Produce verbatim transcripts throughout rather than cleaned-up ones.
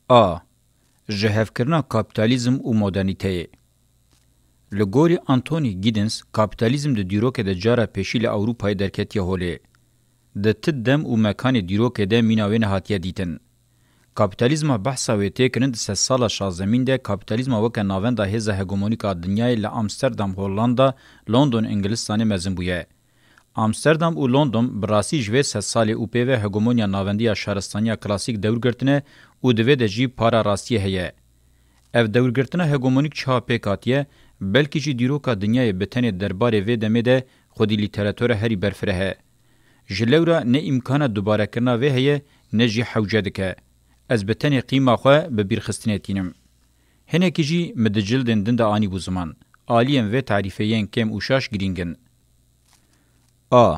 A. Ji hevkirina kapîtalîzm û modernîteyê. Li gorî Anthony Giddens, kapîtalîzm di dîrokê de cara pêşî li Ewropayê derketiye holê. Di ti dem û mekanê dîrokê de mîna wê nehatiye dîtin. Kapîtalîzma behsa wê tê kirin di sedsala şazdemîn de kapîtalîzma weke navenda hêza hegemonîk a dinyayê li Amsterdam, Hollanda, London, Îngilistanê mezin bûye. Amsterdam û London bi rastî ji vê sedsalê û pê ve hegemonya navendî ya şaristaniya klasîk dewr girtine û di vê de jî para rastiyê heye. Ev dewrgirtina hegemonîk çawa pêk hatiye, belkî jî dîroka dinyayê bi tenê derbarê vê demê de xwedî lîteratura herî berfireh e. Ji lewra ne îmkana dubarekirina vê heye, ne jî hewce dike. Ez bi tenê qîma xwe bi bîrxistinê tînim. Hinekî jî min di cildên din de anîbû ziman. Aliyên vê tarîfê yên kêm û şaş girîng in. A.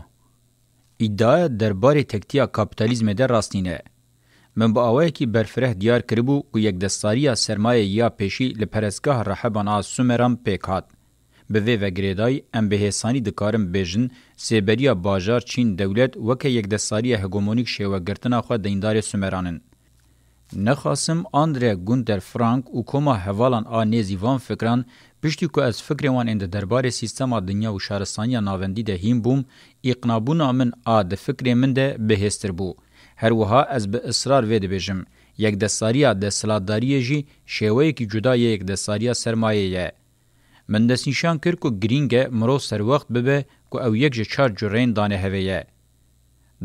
Îdiaya derbarê tektiya kapîtalîzmê de rast nîne. Min bi awayekî berfireh diyar kiribû ku yekdestdariya sermayeyê ya pêşî li perestgeha reheban a Sumeran pêk hat. Bi vê ve girêdayî, em bi hêsanî dikarin bêjin, sêberiya bajar, çîn, dewlet weke yekdestdariya hegemonîk şêwegirtina xwe deyndarê Sumeran in. Nexasim Andre Gunther Frank û koma hevalan a nêzî van fikran, piştî ku ez fikrên wan ên di derbarê sîstema dinya û şaristaniya navendî de hîn bûm, îqnabûna min a di fikrê min de bihêztir bû. Her wiha ez bi israr vê dibêjim, yekdestdariya desthilatdariyê jî şêweyekî cuda yê yekdestdariya sermayê ye. Min destnîşan kir ku girîng e mirov serwext bibe ku ew yek ji çar cureyên danehevê ye.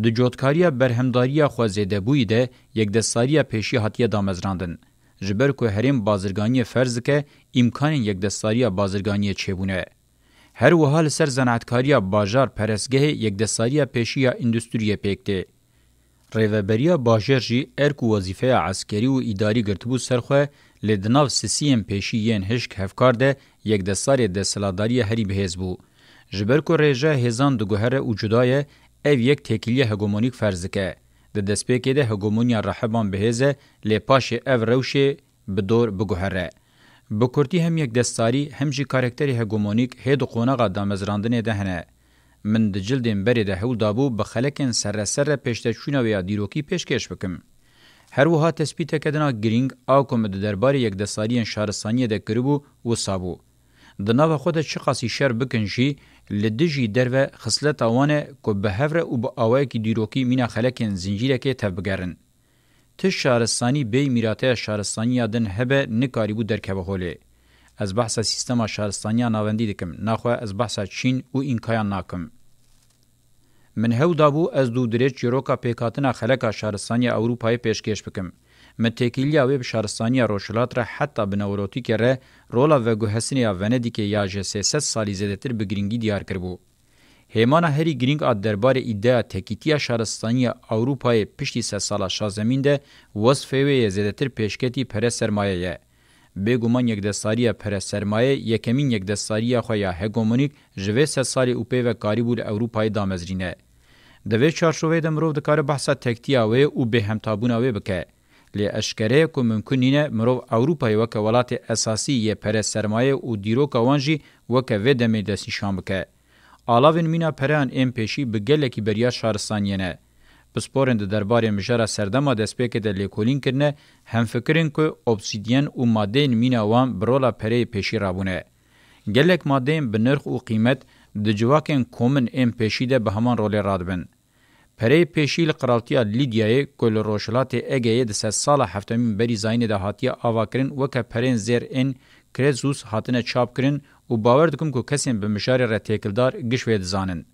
Di cotkariya berhemdariya xwe zêdebûyî de yekdestdariya pêşî hatiye damezrandin. Ji ber ku herêm bazirganiyê ferz dike, îmkanên yekdestdariya bazirganiyê çêbûne. Her wiha li ser zanaatkariya bajar perestgehê yekdestdariya pêşî ya îndustriyê pêk tê. Rêveberiya bajêr jî erk û wezîfeya eskerî û îdarî girtibû ser xwe, lê di nav sisiyên pêşî yên hişk hevkar de yekdestdarê desthilatdariya herî bihêz bû. Ji ber ku rêjeya hêzan diguhere û cuda ye, ev yek têkiliya hegemonîk ferz dike. Di destpêkê de hegemonya reheban bihêz e, lê paşê ev rewşê bi dor biguhere. Bi kurtî hem yekdestdarî hem jî karakterê hegemonîk hê di qonaxa damezrandinê de hene. Min di cildên berê de hewl dabû bi xelekên serre serre pêşteçûna wê ya dîrokî pêşkêş bikim. Her wiha tespîteke din a girîng a ku min di derbarê yekdestdariyên şaristaniyê de kiribû, wisa bû. Di nava xwe de çiqasî şer bikin jî, li dijî derve xisleta wan e ku bi hev re û bi awayekî dîrokî mîna xelekên zincîrekê tevbigerin. Ti şaristanî bêyî mîrateya şaristaniya din hebe nikarîbû derkeve holê. Ez behsa sîstema şaristaniya navendî dikim, naxwe ez behsa Çîn û Înkayan nakim. Min hewl dabû ez dû dirêj çîroka pêkhatina xeleka şaristaniya Ewropayê pêşkêş bikim. Min têkiliya wê bi şaristaniya Rojhilat re heta bi Neolotîkê re rola veguhestinê ya Venedîkê ya ji sê sed salî zêdetir bi girîngî diyar kiribû. Hêmana herî girîng a derbarê îdeya tekîtiya şaristaniya Ewropayê piştî sedsala şazdemîn de wesfê wê yê zêdetir pêşketî pere sermaye ye. Bêguman yekdestdariya pere sermaye yekemîn yekdestdariya xwe ya hegemonîk ji vê sedsalê û pê ve karîbû li Ewropayê damezrîne. Di vê çarçoveyê de mirov dikare behsa tektiya wê û bêhemtabûna wê bike. Lê eşkere ye ku mimkun nîne mirov Ewropayê weke welatê esasî yê pere sermaye û dîroka wan jî weke vê demê destnîşan bike. Alavên mîna pereyan ên pêşî bi gelekî beriyar şaristaniyê ne. Pisporên di derbarê mijara serdema destpêkê de lêkolîn kirine, hemfikir in ku obsîdyen û madeyên mîna wan bi rola pereyê pêşî rabûne. Gelek madeyên bi nirx û qîmet di civakên komin ên pêşî de bi heman rolê radibin. Pereyê pêşî li qiraltiya Lîdyayê ku li rojhilatê Egeyê di sedsala heftemîn berî zayînê de hatiye avakirin weke pereyên zêr ên Cresus hatine çapkirin û bawer dikim ku kesên bi mijarê re têkildar giş vê dizanin.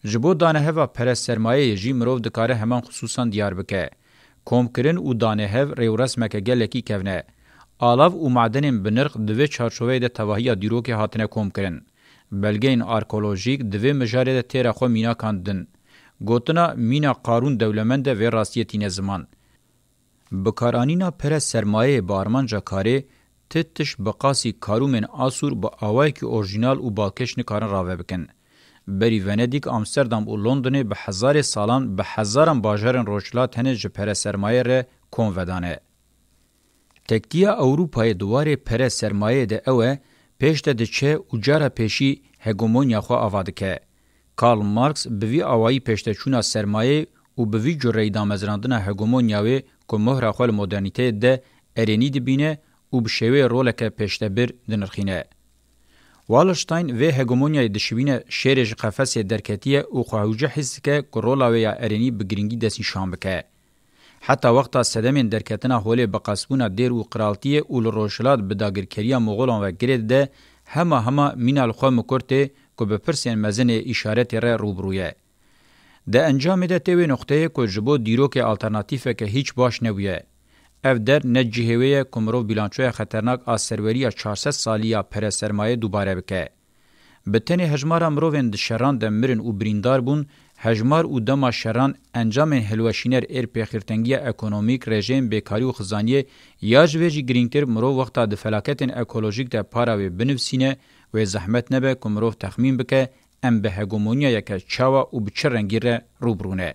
Ji bo daneheva pere sermayeyê jî mirov dikare heman xisûsan diyar bike. Komkirin û danehev rêwresmeke gelekî kevn e. Alav û madenên bi nirx di vê çarçoveyê de tevahiya dîrokê hatine komkirin. Belgeyên arkeolojîk di vê mijarê de têra xwe mînakan didin. Gotina mîna Qarûn dewlemend e vê rastiyê tîne ziman. Bikaranîna pere sermayeyê bi armanca karê, ti tişt bi qasî karûmên Asûr bi awayekî orjînal û balkêş nikarin rave bikin. Berî Venedîk, Amsterdam û Londonê bi hezarê salan bi hezaran bajarên rojhilat tenê ji pere sermayê re kom vedane. Tektiya Ewropayê di warê pere sermayeyê de ew e, pêş de diçe û cara pêşî hegemonya xwe ava dike. Karl Marx bi vî awayî pêşteçûna sermayeyê û bi vî cureyî damezrandina hegemonya wê ku mohra xwe li modernîteyê de erênî dibîne û bi şêweyê roleke pêştebir dinirxîne. Wallerstein vê hegemonyayê dişibîne şêrê ji qefesê derketiye û xwe hewce hîs dike ku rola wê ya erênî bi girîngî destnîşan bike. Heta wexta sedemên derketina holê bi qesbûna dêr û qiraltiyê û li rojhilat bi dagirkeriya Moxolan ve girê dide, hema hema mîna li xwe mikur tê ku bi pirsên mezin ê îşaretê re rû bi rû ye. Di encamê de tê wê noqteyê ku ji bo dîrokê alternatîfeke hîç baş nebûye. Ev der ne cihê wê ye ku mirov bîlançoya xeternak a serweriya çar sed salî ya peresermayê dubare bike. Bi tenê hejmara mirovên di şeran de mirin û birîndar bûn, hejmar û dema şeran encamên hilweşîner êr pêxirtengiya ekonomîk, rêjeyên bêkarî û xizaniyê ya ji vê jî girîngtir mirov wexta di felaketên ekolojîk de para wê binivîsîne, wê zehmet nebe ku mirov texmîn bike em bi hegemonyayeke çawa û bi çi rengî re rû bi rû ne.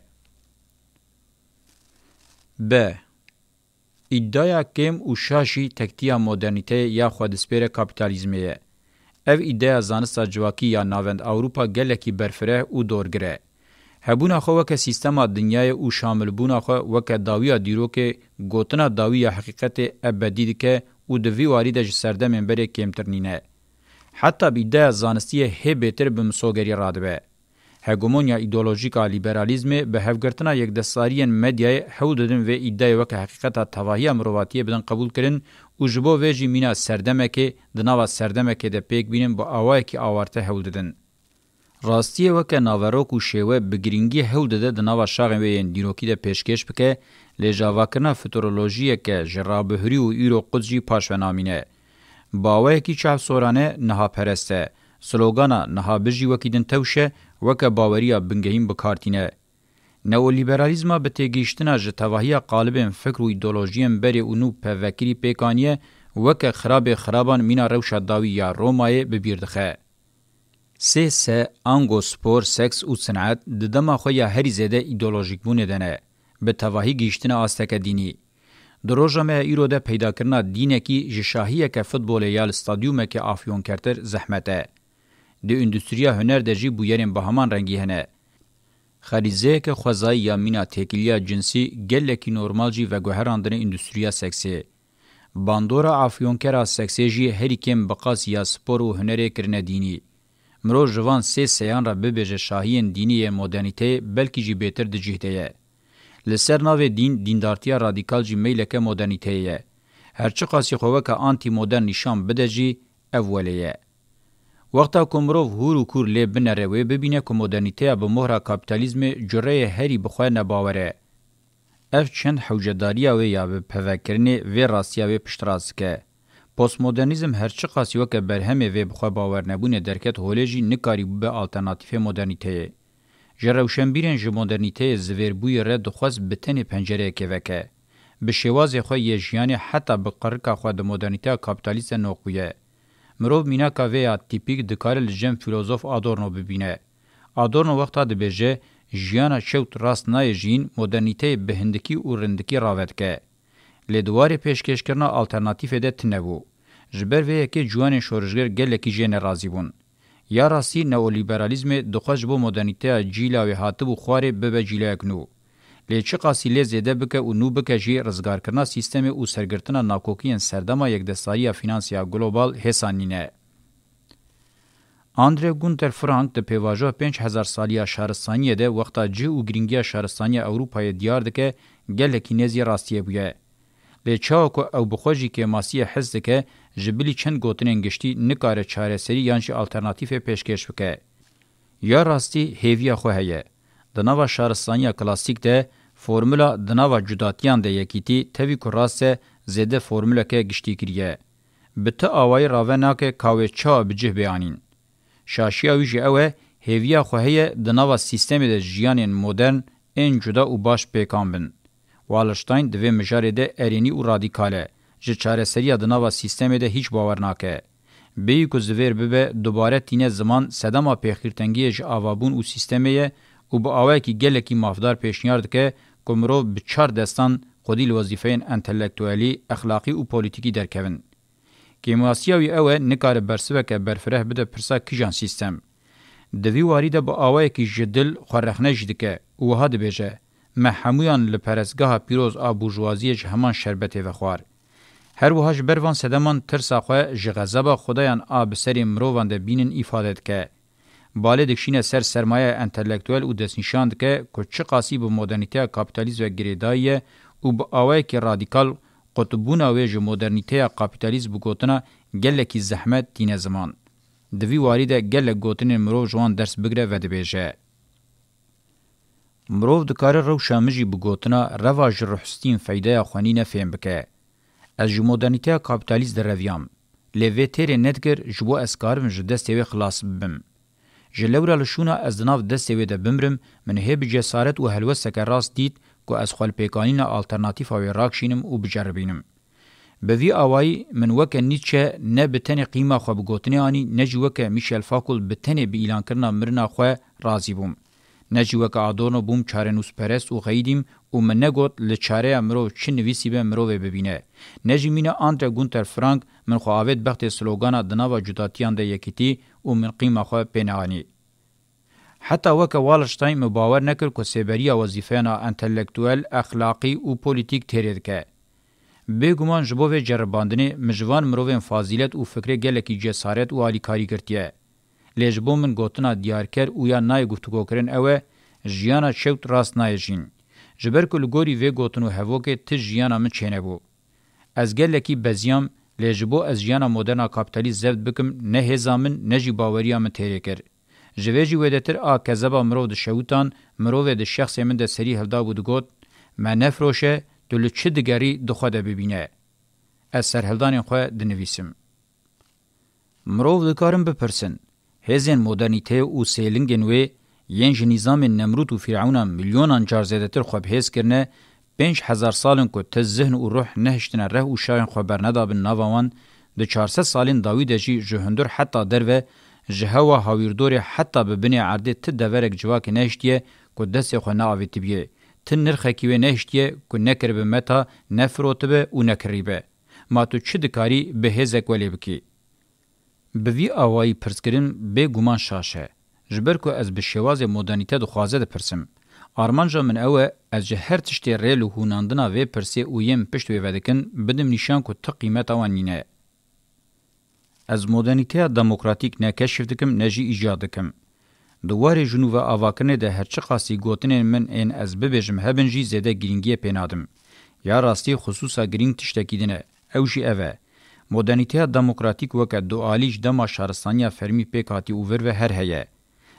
B. Îdiaya kêm û şaş jî tektiya modernîteyê ya xwe dispêre kapîtalîzmê ye. Ev îdiaya zanista civakî ya navend Ewropa gelekî berfireh û dorgir e. Hebûna xwe weke sîstema dinyayê û şamilbûna xwe weke dawiya dîrokê, gotina dawî ya heqîqetê ebedî dike û di vî warî de ji serdemên berê kêmtir nîne. Heta bi îdiaya zanistiyê hê bêtir bi misogerî radibe. Hegemonya îdeolojîk a lîberalîzmê bi hevgirtina yekdestariyên medyayê hewl didin vê îdayê weke heqîqeta tevahiya mirovatiyê bidin qebûlkirin û ji bo vê jî mîna serdemekê di nava serdemekê de pêk bînin bi awayekî awarte hewl didin. Rastiyê weke naverok û şêwe bi girîngî hewl dide di nava şaxên wê yên dîrokî de pêşkêş bike, lê ji avakirina futurolojiyeke ji rabihurî û îro quds jî paş ve namîne. Bi awayekî çavsorane niha perest e. Slogana niha bijî wekî din tewş e, weke baweriya bingehîn bi kar tîne. Neolîberalîzma bi têgihiştina ji tevahiya qalibên fikr û îdeolojiyên berê û nû pevvekirî pêk aniye, weke xirabê xiraban mîna rewşa dawî ya Romayê bi bîr dixe. Sê se, ango spor, seks û sinet, di dema xwe ya herî zêde îdeolojîkbûnê de ne, bi tevahî gihîştine asteke dînî. Di roja me ya îro de peydakirina dînekî ji şahiyeke futbolê ya li stadyumekê afyonkertir zehmet e. Di endustriya huner de jî bûyerên bi heman rengî hene. Xerîzeyeke xwezayî ya mîna têkiliya cinsî gelekî normal jî veguherandine endustriya seksê. Bandora afyonkera seksê jî herî kêm bi qasî ya spor û hunerê kirine dînî. Mirov ji van sê seyan re bibêje şahiyên dînî yên modernîteyê belkî jî bêtir di cih de ye. Li ser navê dîn, dîndartiya radîkal jî meyleke modernîteyê ye. Her çiqasî xwe weke antî-modern nîşan bide jî, ev welê ye. Wexta ku mirov hûr û kûr lê binere wê bibîne ku modernîteya bi mohra kapîtalîzmê cureyê herî bi xwe nebawer e. Ev çend hewcedariya wê ya bi pevekirinê vê rastiya wê piştrast dike. Postmodernîzm her çiqasî weke berhemê vê bi xwe bawernebûnê derket holê jî nikarî bibe alternatîfê modernîteyê. Ji rewşenbîrên ji modernîteyê zivêrbûyî re dixwest bi tenê pencereyekê veke. Bi şêwazê xwe yê jiyanê heta bi qirika xwe di modernîteya kapîtalîst de noq bûye. Mirov mînaka vê ya tîpîk dikare li cem fîlozof Adorno bibîne. Adorno wexta dibêje, jiyana çewt rast nayê jiyîn modernîteyê bi hindikî û rindikî rave dike. Lê di warê pêşkêşkirina alternatîfê de tune bû. Ji ber vê yekê ciwanên şorişger gelekî jê nerazî bûn. Ya rastî neolîberalîzmê dixwest ji bo modernîteya cîla wê hatibû xwarê bibe cîlayek nû. Lê çiqasî lê zêde bike û nû bike jî rizgarkirina sîstemê û sergirtina nakokiyên serdema yekdestariya fînansî ya global hêsan nîne. Andre Gunther Frank di pêvajoya pênc hezar salî ya şaristaniyê de wexta cih û girîngiya şaristaniya Ewropayê diyar dike, gelekî nêzî rastiyê bûye. Lê çawa ku ew bi xwe jî kêmasiyê his dike, ji bilî çend gotinên giştî nikare çareserî yan jî alternatîfê pêşkêş bike. Ya rastî hêviya xwe heye. Di nava şaristaniya klasîk de formula di nava cudatiyan de yekîtî tevî ku rast e, zêde formuleke giştî kiriye. Bi ti awayî rave nake ka wê çawa bi cih bê anîn. Şaşiya wî jî ew e, hêviya xwe heye di nava sîstemê de jiyanên modern ên cuda û baş pêkan bin. Wallerstein di vê mijarê de erênî û radîkal e. Ji çareseriya di nava sîstemê de hîç bawer nake. Bêyî ku zivêr bibe, dubare tîne ziman sedema pêxîrtengiyê ji avabûn û sîstemê ye û bi awayekî gelekî mafdar pêşniyar dike ku mirov bi çar destan xwedî li wezîfeyên entelektuelî, exlaqî û polîtîkî derkevin. Kêmasiya wî ew e, nikare bersiveke berfireh bide pirsa kîjan sîstem. Di vî warî de bi awayekî ji dil xwe rexne jî dike û wiha dibêje, Me hemûyan li perestgeha pîroz a burjwaziyê ji heman şerbetê vexwar. Her wiha ji ber van sedeman tirsa xwe ji xezeba Xudayan a bi serê mirovan de bînin îfade dike. Balê dikişîne ser sermayeya entelektuel û destnîşan dike ku çiqasî bi modernîteya kapîtalîst ve girêdayî ye û bi awayekî radîkal qutbûna wê ji modernîteya kapîtalîst bi gotina gelekî zehmet tîne ziman. Di vî warî de gelek gotinên mirov ji wan ders bigire vedibêje. Mirov dikare rewşa min jî bi gotina reva ji ruhstîn feydeya xwe nîne fêm bike. Ez ji modernîteya kapîtalîst direviyam. Lê vê têrê nedikir ji bo ez karim ji destê wê xilas bibim. Ji lewra li şûna ez di nav destê wê de bimrim, min hê bi cesaret û helwesteke rast dît ku ez xwe li pêkanîna alternatîfa wê rakişînim û biceribînim. Bi vî awayî min weke Nietzsche ne bi tenê qîma xwe bi gotinê anî, ne jî weke Michel Foucault bi tenê bi îlankirina mirina xwe razî bûm. Ne jî weke Adorno bûm çarenûsperest û xeyîdîm û min negot li çareya mirov çi nivîsîbe mirovê bibîne. Ne jî mîna Andre Gunther Frank min xwe avêt bextê slogana di nava cudatiyan de yekîtî û min qîma xwe pê neanî. Heta weke Wallerstein min bawer nekir ku sêberiya wezîfeyana entelektuel, exlaqî û polîtîk têrê dike. Bêguman ji bo vê ceribandinê min ji van mirovên fazîlet û fikrê gelekî cesaret û alîkarî girtiye. Lê ji bo min gotina diyarker û ya nayê guftûgokirin ew e, jiyana çewt rast nayê jîn. Ji ber ku li gorî vê gotin û hevokê ti jiyana min çênebû. Ez gelekî beziyam, lê ji bo ez jiyana moderna kapîtalîst zeft bikim, ne hêza min, ne jî baweriya min têrê kir. Ji vê jî wêdetir a kezeba mirov dişewitan, mirovê di şexsê min de serî hildabû digot, me nefiroşe, tu li çi digerî di xwe de bibîne. Ez serhildanên xwe dinivîsim. Mirov dikarin bipirsin, hêzên modernîteyê û sêlingên wê yên ji nîzamên Nemrûd û Fîrewnan milyonan car zêdetir xwe bi hêz kirine, pênc hezar sal in ku ti zihn û ruh nehiştine reh û şayên xwe bernedabin nava wan, di çar sed salên dawî de jî ji hundir heta derve, ji hewa hawîrdorê heta bi binê erdê ti deverek civakê nehiştiye ku destê xwe neavêtibiyê, ti nirxekî wê nehiştiye ku nekiribe meta, nefirotîbe û nekirîbe. Ma tu çi dikarî bi hêzek welê bikî? Bi vî awayî pirskirin bêguman şaş e. Ji ber ku ez bi şêwazê modernîte dixwaze dipirsim. Armanca min ew e, ez ji her tiştê rê li hûnandina vê pirsê û yên pişt wê vedikin, bidim nîşan ku ti qîmeta wan nîne. Ez modernîteya demokratîk ne keşf dikim, ne jî îcad dikim. Di warê ji nû ve avakirinê de her çiqasî gotinên min ên ez bibêjim hebin jî zêde girîngiyê pê nadim. Ya rastî xisûsa girîng tiştekî din e. Ew jî ev e. Modernîteya demokratîk weke dualî ji dema şaristaniya fermî pêk hatî û vir ve her heye.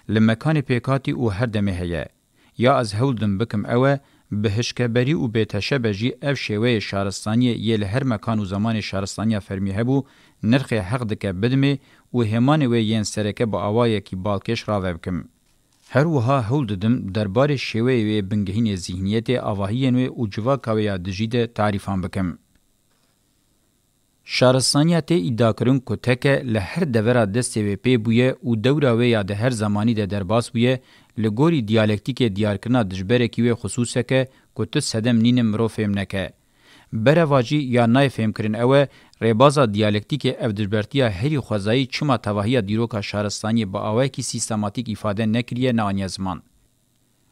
Li mekanê pêk hatî û her demê heye. Ya ez hewl dim bikim ew e, bi hişkeberî û bêteşebe jî ev şêweyê şaristaniyê yê li her mekan û zemanê şaristaniya fermî hebû, nirxê heq dike bidimê û hêmanê wê yên sereke bi awayekî balkêş rave bikim. Her wiha hewl didim derbarê şêweyê wê bingehînê zîhniyetê, avahiyên wê û civaka wê ya dijî de tarîfan bikim. Şaristaniya tê îdiakirin ku teke li her devera destê wê pê bûye û dewra wê ya di her zemanî de derbas bûye, li gorî diyalektîkê diyarkirina dijberekî wê xisûseke ku tu sedem nîne mirov fêm neke. Berevacî ya nayê fêmkirin ew e, rêbaza diyalektîkê ev dijbertiya herî xwezayî çima tevahiya dîroka şaristaniyê bi awayekî sîstematîk îfade nekiriye, neaniye ziman.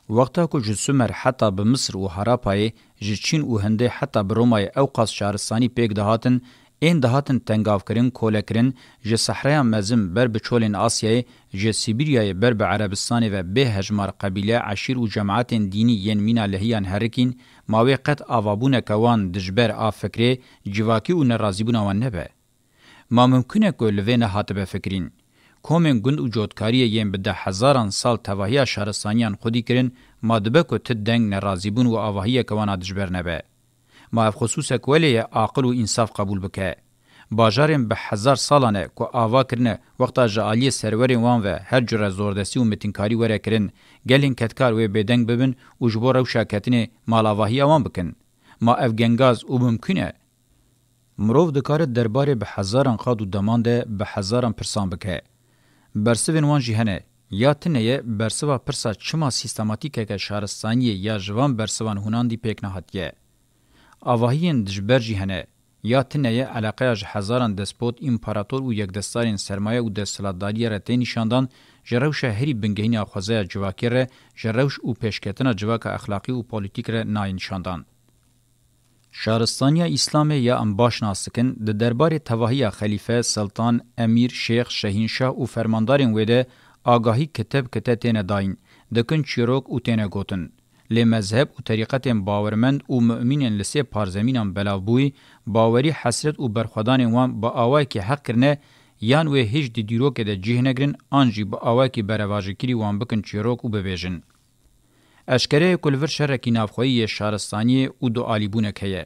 Wexta ku ji Sumer heta bi Misir û Harapayê, ji Çîn û Hindê heta bi Romayê ewqas şaristanî pêk dihatin, ên dihatin tengavkirin, kolekirin, ji Sehreya Mezin ber bi çolên Asyayê, ji Sîbîryayê ber bi Erebistanê ve bê hejmar qebîle, eşîr û cemaetên dînî yên mîna lehiyan herikîn, ma wê qet avabûneke wan dijber a fikrê, civakî û nerazîbûna wan nebe? Ma mimkun e ku li vê nehatibe fikirîn? Komên gund û cotkariyê yên bi deh hezaran sal tevahiya şaristaniyan xwedî kirin, ma dibe ku ti deng, nerazîbûn û avahiyeke wan a dijber nebe? Ma ev xisûsek welê ye aqil û însaf qebûl bike? Bajarên bi hezar salan e ku ava kirine, wexta ji aliyê serwerên wan ve her cure zordestî û mitînkarî were kirin, gelên kedkar wê bêdeng bibin û ji bo rewşa ketinê malavahiya wan bikin? Ma ev gengaz û mimkun e? Mirov dikare derbarê bi hezaran qad û deman de bi hezaran pirsan bike. Bersivên wan jî hene. Ya tune ye, bersiva pirsa çima sîstematîkeke şaristaniyê ya ji van bersivan hûnandî pêk nehatiye? Avahiyên dijber jî hene. Ya tine ye eleqeya ji hezaran despot, împarator û yekdestarên sermaye û desthilatdariyê re tê nîşandan, ji rewşa herî bingehîn a xwezaya civakê re, ji rewş û pêşketina civaka exlaqî û polîtîk re nayê nîşandan. Şaristaniya Îslamê ya em baş nas dikin, di derbarê tevahiya xelîfe, siltan, emîr, şêx, şehînşah û fermandarên wê de agahî kite bi kite têne dayîn, dikin çîrok û têne gotin. Lê mezheb û terîqetên bawermend û mumînên li sê parzemînan belavbûyî, bawerî, hesret û berxwedanên wan bi awayekî heq kirine, yan wê hêj di dîrokê de cih negirin, an jî bi awayekî berevajîkirî wan bikin çîrok û bibêjin. Eşkere ye ku li vir şerekî navxweyî yê şaristaniyê û dualîbûnek heye.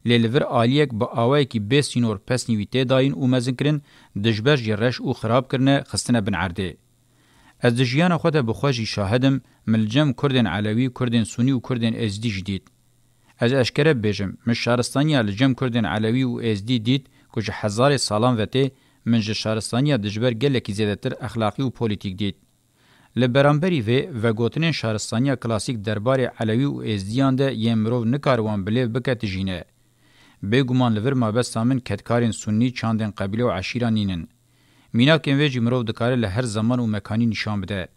Lê li vir aliyek bi awayekî bê sînor pesnî wî tê dayîn û mezinkirin, dijber jî reş û xirabkirine, xistine bin erdê. Ez di jiyana xwe de bi xwe jî şahid im, min li cem Kurdên Elewî, Kurdên Sunî û Kurdên Êzdî jî dît. Ez eşkere bibêjim, min şaristaniya li cem Kurdên Elewî û Êzdî dît ku ji hezarê salan ve tê, min ji şaristaniya dijber gelekî zêdetir exlaqî û polîtîk dît. Li beramberî vê, vegotinên şaristaniya klasîk derbarê Elewî û Êzdiyan de yên mirov nikare wan bi lêv bike tijî ne. Bêguman li vir mabesta min kedkarên Sunnî, çandên qebîle û eşîra nînin. Mînakên vê jî mirov dikare li her zeman û mekanî nîşan bide.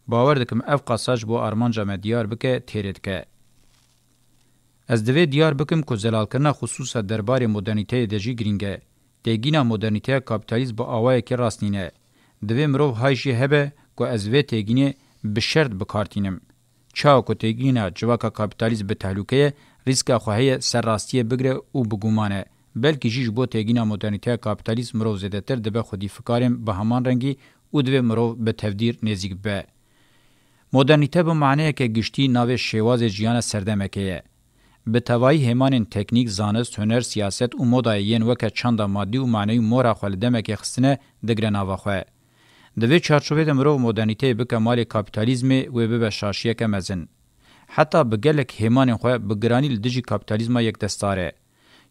Bawer dikim ev qasa ji bo armanca me diyar bike, têrê dike. Ez divê diyar bikim ku zelalkirina xisûsa derbarê modernîteyê de jî girîng e. Têgîna modernîteya kapîtalîst bi awayekî rast nîne. Divê mirov hay jê hebe ku ez vê têgînê bi şert bi kar tînim. Çawa ku têgîna civaka kapîtalîst bi tehlûke ye, rîska xwe heye ser rastiyê bigire û bi guman e. Belkî jî ji bo têgîna modernîteya kapîtalîst mirov zêdetir dibe xwedîfikarên bi heman rengî û divê mirov bi tevdîr nêzîk bibe. Modernîte bi maneyeke giştî navê şêwazê jiyana serdemekê ye. Bi tevayî hêmanên teknîk, zanist, huner, siyaset û modayê yên weke çanda madî û manewî mora xwe li demekê xistine, digire nava xwe. Di vê çarçovê de mirov modernîteyê bike malê kapîtalîzmê, wê bibe şaşiyeke mezin. Heta bi gelek hêmanên xwe bi giranî li dijî kapîtalîzma yekdestar e.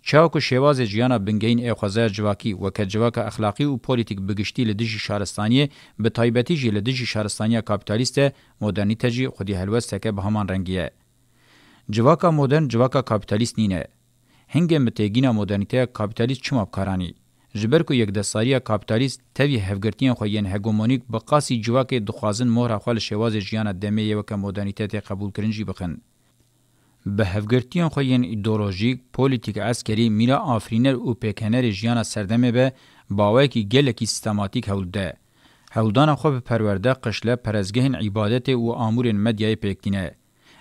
Çawa ku şêwazê jiyana bingehîn ê xwezaya civakî weke civaka exlaqî û polîtîk bi giştî li dijî şaristaniyê, bi taybetî jî li dijî şaristaniya kapîtalîst e, modernîte jî xwedî helwesteke bi heman rengî ye. Civaka modern civaka kapîtalîst nîne. Hingê min têgîna modernîteya kapîtalîst çima bi kar anî? Ji ber ku yekdestariya kapîtalîst tevî hevgirtiyên xwe yên hegemonîk bi qasî civakê dixwazin mohra xwe li şêwazê jiyana demê yê weke modernîte tê qebûlkirin jî bixin. Bi hevgirtiyên xwe yên îdeolojîk, polîtîk, eskerî, mîra afirîner û pêkhenerê jiyana serdemê be, bi awayekî gelekî sîstematîk hewl dide. Hewldana xwe bi perwerde, qişle, perestgehên îbadetê û amûrên medyayê pêk tîne.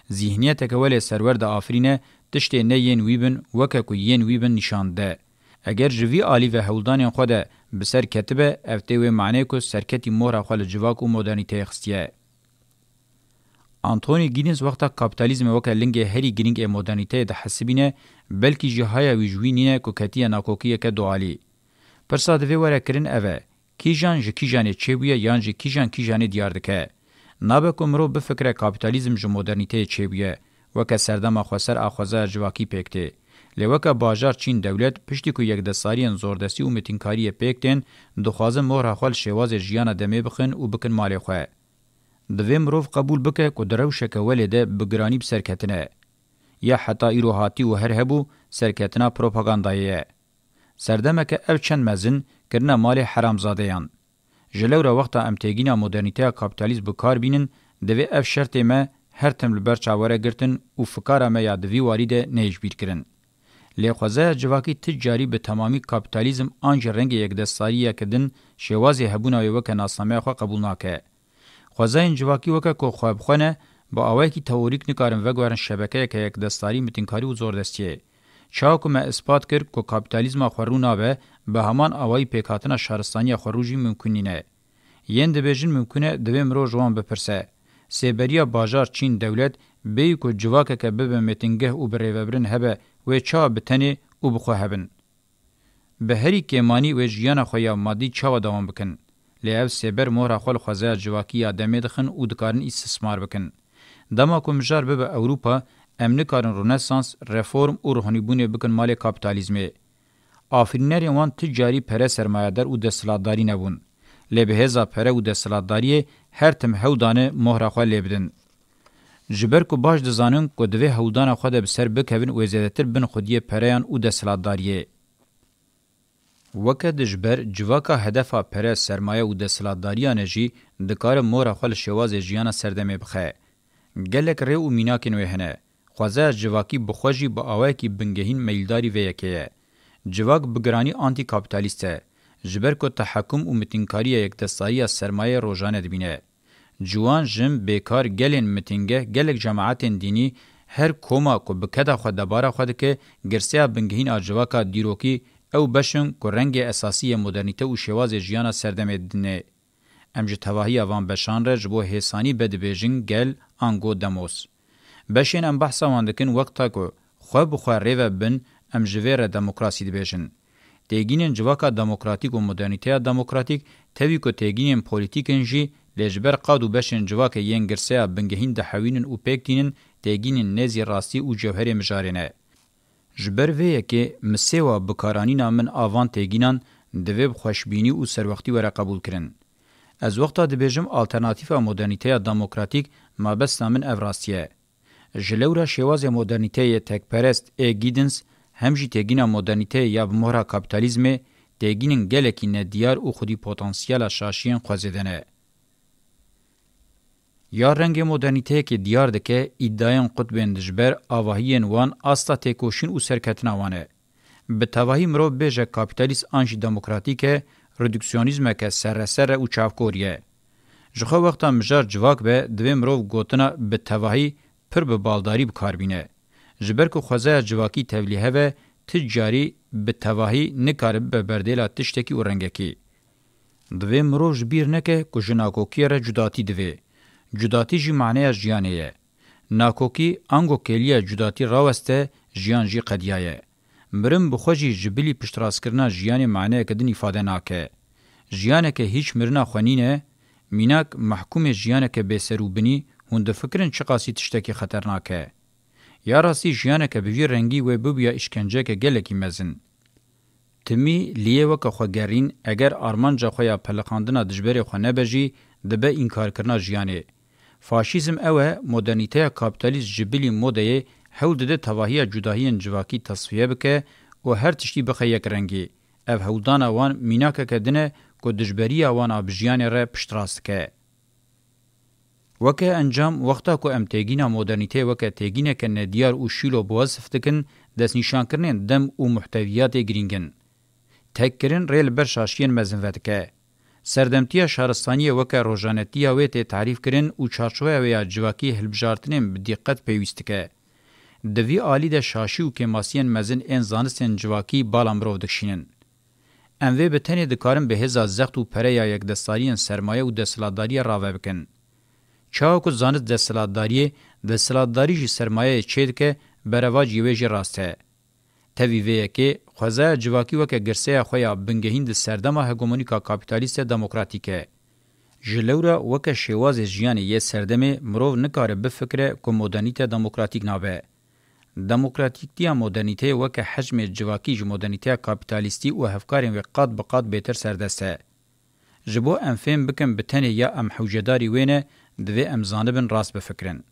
Zîhniyeteke welê serwer diafirîne, tiştê ne yên wî bin, weke ku yên wî bin nîşan dide. Eger ji vî alî ve hewldanên xwe de bi ser ketibe, ev tê wê maneyê ku serketî mohra xwe li civak û modernîteyê xistiye. Anthony Giddens wexta kapîtalîzmê weke lingê herî girîng ê modernîteyê dihesibîne, belkî jî haya wî ji wî nîne ku ketiye nakokiyeke dualî. Pirsa divê were kirin ev e, kîjan ji kîjanê çêbûye yan jî kîjan kîjanê diyar dike? Nabe ku mirov bifikire kapîtalîzm ji modernîteyê çêbûye, weke serdema xweser a xwezaya civakî pêk tê. Lê weke bajar çîn dewlet, piştî ku yekdestariyên zordestî û mitînkariyê pêk tên, dixwazin mohra xwe li şêwazê jiyana demê bixin û bikin malê xwe. Divê mirov qebûl bike ku di rewşeke welê de bi giranî bi ser ketine. Ya heta îro hatî û her hebû, serketina propagandayê ye. Serdemeke ev çend mezin, kirine malê heramzadeyan. Ji lewra wexta em têgîna modernîteya kapîtalîst bi kar bînin, divê ev şertê me her tim li ber çav were girtin û fikara me ya di vî warî de neyê ji bîr kirin. Lê xwezaya civakî ti carî bi temamî kapîtalîzm an jî rengê yekdestariyeke din şêwazê hebûna wê weke nasnameya xwe qebûl nake. Xwezayên civakî weke ku xwe bi xwe ne, bi awayekî teorîk nikarin veguherin şebekeyeke yekdestarî, mitînkarî û zordestiyê. Çawa ku me ispat kir ku kapîtalîzma xwerû nabe, bi heman awayî pêkhatina şaristaniya xwerû jî mimkûn nîne. Yên dibêjin mimkûn e, divê mirov ji wan bipirse. Sêberiya bajar, çîn, dewlet, bêyî ku civakeke bibe mêtingeh û birêvebirin hebe, wê çawa bi tenê û bi xwe hebin? Bi herî kêmanî wê jiyana xwe ya madî çawa dewam bikin? Lê ev sêber mohra xwe li xwezaya civakî ya demê dixin û dikarin îstismar bikin. Dema ku mijar bibe Ewropa, em nikarin Rönesans, reform û ruhanîbûnê bikin malê kapîtalîzmê. Afirînerên wan ti carî pere, sermayedar û desthilatdarî nebûn. Lê bi hêza pere û desthilatdariyê her tim hewl dane mohra xwe lê bidin. Ji ber ku baş dizanin ku divê hewldana xwe de bi ser bikevin, wê zêdetir bin xwediyê pereyan û desthilatdariyê. Weke dijber civaka hedefa pere, sermaye û desthilatdariyan e jî dikare mora xwe li şêwazê jiyana serdemê bixe. Gelek rê û mînakên wê hene. Xwezaya civakî bi xwe jî bi awayekî bingehîn meyildarî vê yekê ye. Civak bi giranî antîkapitalîst e, ji ber ku tehekum û mitînkariya yekdestdariya sermayeyê rojane dibîne. Ciwan, jin, bêkar, gelên mitînge, gelek cemaetên dînî, her koma ku bi keda xwe debara xwe dike, girseya bingehîn a civaka dîrokî ew beş in ku rengê esasî yê modernîte û şêwazê jiyana serdemê didinê. Em ji tevahiya van beşan re ji bo hêsanî be dibêjin gel, ango demos. Beşên em behsa wan dikin wexta ku xwe bi xwe rê ve bin, em ji vê re demokrasî dibêjin. Têgînên civaka demokratîk û modernîteya demokratîk tevî ku têgînên polîtîk in jî, lê ji ber qad û beşên civakê yên girseya bingehîn dihewînin û pêk tînin, têgînên nêzî rastî û cewherê mijarê ne. Ji ber vê yekê misêwa bikaranîna min a van têgînan divê bi xweşbînî û serwextî were qebûlkirin. Ez wexta dibêjim alternatîfa modernîteya demokratîk, mabesta min ev rastî ye. Ji lewra şêwazê modernîteyê yê tekperest ê Giddens hem jî têgîna modernîteyê ya bi mohra kapîtalîzmê, têgînên gelekî nediyar û xwedî potansiyela şaşiyên xwezê de ne. Ya rengê modernîteyekê diyar dike, îdayên qutbên dijber, avahiyên wan, asta têkoşîn û serketina wan e. Bi tevahî mirov bêje kapîtalîst an jî demokratîk e, reduksyonîzmeke serreserre û çavkorî ye. Ji xwe wexta mijar civak be, divê mirov gotina bi tevahî pir bi baldarî bi kar bîne. Ji ber ku xwezaya civakî tevlîhev e, ti carî bi tevahî nikare bibe berdêla tiştekî û rengekî. Divê mirov ji bîr neke ku ji nakokiyê re cudatî divê. Cudatî jî maneya jiyanê ye. Nakokî, ango kêliya cudatî raweste, jiyan jî qediyaye. Mirin bi xwe jî ji bilî piştrastkirina jiyanê maneyeke din îfade nake. Jiyaneke hîç mirina xwe nîne, mînak, mehkûmê jiyaneke bêserûbinî, hûn difikirin çiqasî tiştekî xeternak e? Ya rastî jiyaneke bi vî rengî wê bibûya îşkenceke gelekî mezin. Timî liyê weke xwegerîn, eger armanca xwe ya peliqandina dijberê xwe nebe jî, dibe înkarkirina jiyanê. Faşîzm ew e, modernîteya kapîtalîst ji bilî modeyê hewl dide tevahiya cudahiyên civakî tesfiye bike û her tiştî bixe yek rengî. Ev hewldana wan mînakeke din e ku dijberiya wan a bi jiyanê re piştrast dike. Weke encam, wexta ku em têgîna modernîteyê weke têgîneke nediyar û şîlo bi wesf dikin, destnîşankirinên dem û muhtewiyatê girîng in. Tekkirin rê li ber şaşiyên mezin vedike. Serdemtiya şaristaniyê weke rojanetiya wê tê tarîfkirin û çarçoveya wê ya civakî hilbijartinên bi dîqet pêwîst dike. Di vî alî de şaşî û kêmasiyên mezin ên zanistên civakî bala mirov dikişînin. Em vê bi tenê dikarin bi hêza zext û pereya yekdestdariyên sermaye û desthilatdariyê rave bikin. Çawa ku zanist desthilatdariyê, desthilatdarî jî sermayeyê çêdike, berevaciyê wê jî rast e. Tevî vê yekê, xwezaya civakî weke girseya xwe ya bingehîn di serdema hegemonîka kapîtalîst de demokratîk e. Ji lewra weke şêwazê jiyanê yê serdemê mirov nikare bifikire ku modernîte demokratîk nabe. Demokratîktiya modernîteyê weke hecmê civakî ji modernîteya kapîtalîstî û hevkarên wê qat bi qat bêtir serdest e. Ji bo em fêm bikin bi tenê ya em hewcedarî wê ne, divê em zanibin rast bifikirin.